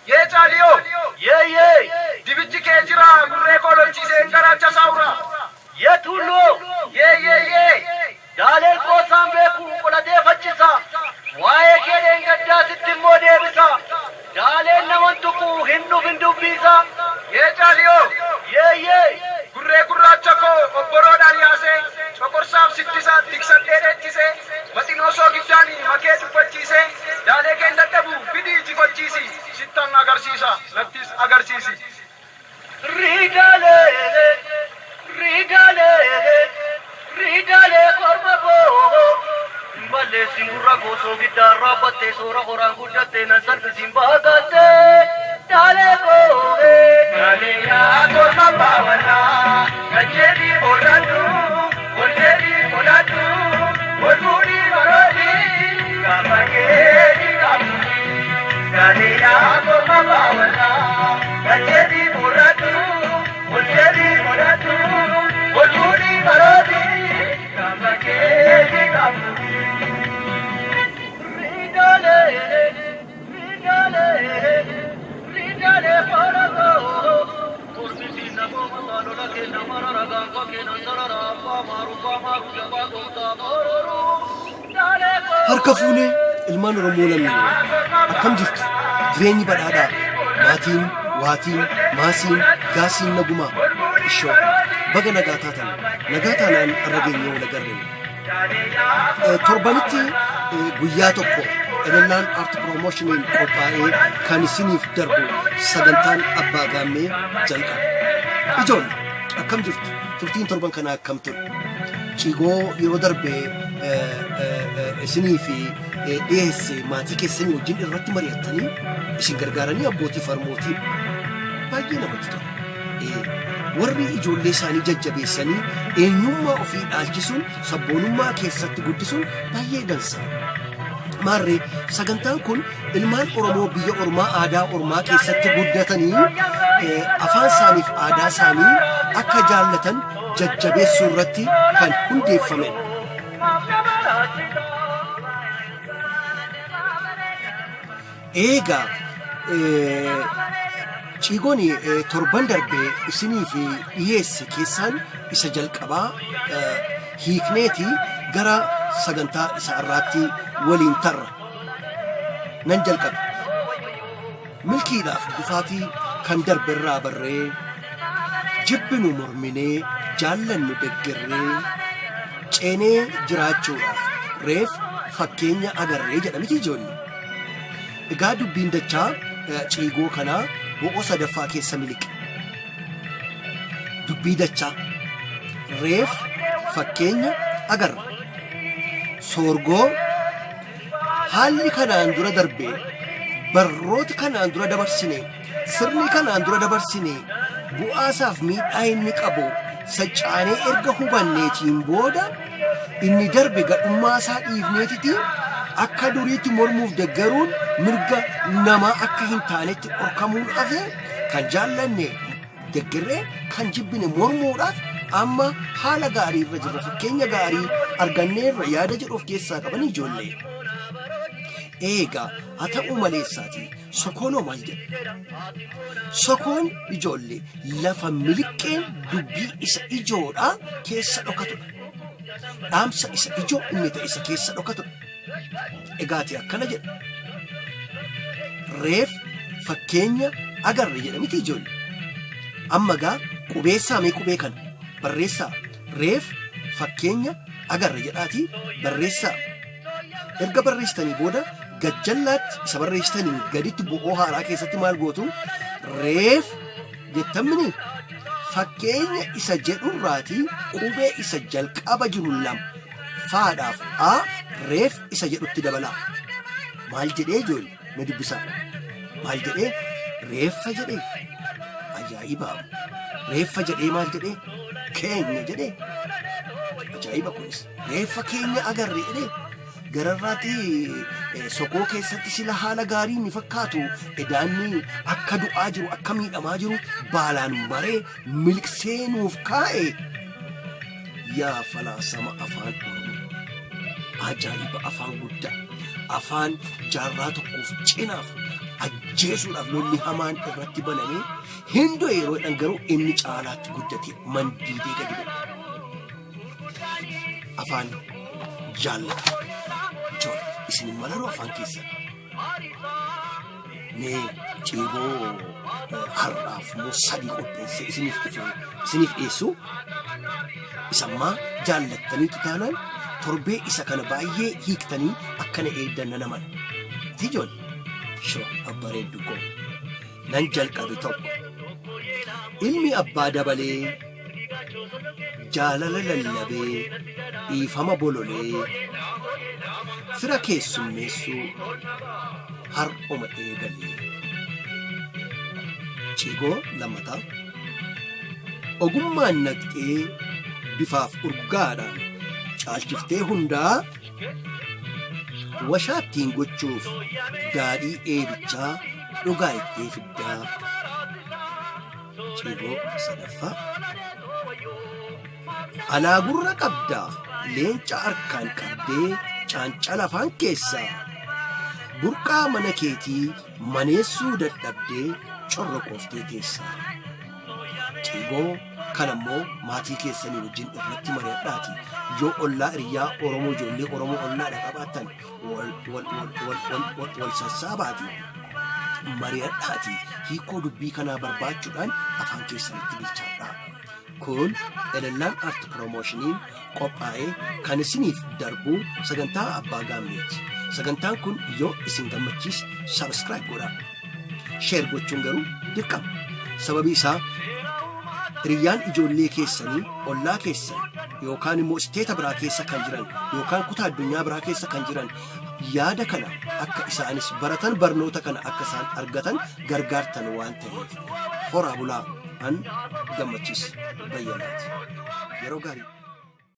Yee Caaliyoo! Yee yee! Dibichi kee jira gurree koo lolchiisee garaacha saawura. Yee Tulluu! Yee yee yee! Daaleen qoosaan beeku qolatee faccisa. Waa'ee kee dheengaddaa sitti immoo deebisa. Daaleen naman tuqu hin dhufin dubbiisa. Yee Caaliyoo! Yee yee! Gurree gurraacha koo obboroodhaan yaasee coqorsaaf sittisa tiksadhee dheechisee maxinoo soogiddaani makee dubbachiisee daalee keen dadhabu fidii jifachiisi sittan agarsiisa nattis agarsiisi. Riidaalee! Riidaalee! Riidaalee korma koo! Hin balleessin gurra koo soogiddaa raabbattee soora horaan guddattee nan salphisiin baaqattee. Daalee koo! Daalee yaa korma baawwataa kan jedhi horadhu ol jedhi qoladhu ol fuudhi maroodhi gaafa keeti qabuuni. Daalee yaa korma baawwataa kan jedhi horadhu ol jedhi qoladhu ol fuudhi maroodhi gaafa keeti qabuuni. Riidaalee! Riidaalee! Riidaalee faana koo! Kormisi namoota lola kenna marara gaanfa kennan sarara abbaa maaru maaru jabaa goota mororuu. Daalee koo! Harka fuunee ilmaan Oromoo lammiiwwan akkam jirtu? Jireenyi badhaadhaa, maatiin, waatiin, maasiin, gaasiin nagumaa, ishoo baga nagaa taatan, nagaa taanaan arra geenyee wal agarreen. Torbanitti guyyaa tokko Elellaan Art Promotioniin qophaa'ee kan isiniif darbu sagantaan Abbaa Gaammee jalqaba. Ijoollee akkam jirtu? Turtiin torban kanaa akkam ture? Ciigoo yeroo darbe isiniif dhiyeesse maatii keessanii wajjin irratti mari'attanii isin gargaaranii abbootii farmootii baay'ee namatti tola. Warri ijoollee isaanii jajjabeessanii eenyummaa ofii dhaalchisuun sabboonummaa keessatti guddisuun baay'ee dansa. Maarree sagantaan kun ilmaan Oromoo biyya ormaa aadaa ormaa keessatti guddatanii afaan isaaniif aadaa isaanii akka jaallatan jajjabeessuu irratti kan hundeeffamedha. Eegaa ciigoon torban darbe isiniif dhiyeesse keessaan isa jalqabaa hiikneeti gara sagantaa isa har'aatti waliin tarra. Nan jalqabe. Milkiidhaaf dhufaatii kan darbe irraa barree, jibbinu morminee, jaallannu deggerree, ceenee jiraachuudhaaf reef fakkeenya agarree jedha miti ijoollee. Egaa dubbiin dachaa ciigoo kanaa bo'oo sadaffaa keessa miliqe. Dubbii dachaa reef fakkeenya agarra. Soorgoo haalli kanaan dura darbe, barrooti kanaan dura dabarsine, sirni kanaan dura dabarsine bu'aasaaf miidhaa inni qabu saccaanee erga hubanneetiin booda inni darbe gadhummaa isaa dhiifneetiti akka duriitti mormuuf deggeruun mirga namaa akka hin taanetti dhorkamuun hafe kan jaallanne deggerree kan jibbine mormuudhaaf amma haala gaarii irra jirra, fakkeenya gaarii arganneerra yaada jedhu of keessaa qaban ijoollee. Eegaa haa ta'uu maleessaati sokoonoo maal jedha? Sokoon ijoollee lafa miliqqeen dubbii isa ijoodhaa keessa dhokatudha. Dhaamsa isa ijoo inni ta'e isa keessa dhokatudha. Egaati akkana jedha. Reef fakkeenya agarre jedha miti ijoollee. Amma gaa qubeessaa mee qubee kana barreessaa. Reef fakkeenya agarre jedhaatii barreessaa. Erga barreessitanii booda gajjallaatti isa barreessitaniin gaditti bo'oo haaraa keessatti maal gootu? Reef jettan fakkeenya isa jedhurraatii qubee isa jalqaba jiru lama faadhaaf a reef isa jedhutti dabalaa. Maal jedhee ijoollee? Mee dubbisaa. Maal jedhee? Reeffa jedhee. Ajaa'iba! Reeffa jedhee maal jedhee? Keenya jedhee. Ajaa'iba kunis. Reeffa keenya agarre jedhee. Gararraatti sokoo keessatti sila haala gaarii ni fakkaatu. Edaanni akka du'aa jiru, akka miidhamaa jiru baalaan maree miliqsee nuuf kaa'e. Yaa falaasama afaan Oromoo. Ajaa'iba afaan guddaa. Afaan jaarraa tokkoof cinaaf Ajjeesuudhaaf lolli hamaan irratti banamee hin du'e yeroo jedhan garuu inni caalaatti guddate mandiidee gadi ba'e. Afaan jaallata. Ijoollee isin hin mararuu afaan keessan. Mee ciigoo har'aaf immoo sadii qopheessee isiniif dhufe isiniif dhiyeessu isammaa jaallattaniitu taanaan torbee isa kana baay'ee hiiktanii akkana eegdan nan amana. Ti ijoollee shoo abbareeddu koo nan jalqabe tokko. Ilmi abbaa dabalee jaalala lallabee dhiifama bololee fira keessummeessuu har'uma eegalee. Ciigoo lammataa ogummaan naqxee bifaaf urgaadhaan caalchiftee hundaa washaattiin gochuuf daadhii eebichaa dhugaa ittee fiddaa. Ciigoo sadaffaa alaa gurra qabdaa leenca harkaan qabdee caancala afaan keessaa burqaa mana keetii maneessuu dadhabdee corroqooftee teessaa. Ciigoo kana immoo maatii keessanii wajjin irratti mari'adhaati. Yoo ollaa hiriyaa Oromoo ijoollee Oromoo ollaadha qabaattan wal wal wal wal wal wal wal sassaabaati. Mari'adhaati hiikoo dubbii kanaa barbaachuudhaan afaan keessanitti bilchaadhaa. Kun Elellaan Art Promotioniin qophaa'ee kan isiniif darbu sagantaa Abbaa Gaammeeti. Sagantaan kun yoo isin gammachiise subscribe godhaa. Share gochuun garuu dirqama. Sababii isaa hiriyyaan ijoollee keessanii ollaa keessan yookaan immoo isteeta biraa keessa kan jiran yookaan kutaa addunyaa biraa keessa kan jiran yaada kana akka isaanis baratan barnoota kana akka isaan argatan gargaartan waan ta'eef horaa bulaa an Gammachiis Bayyanaati. Yeroo gaarii.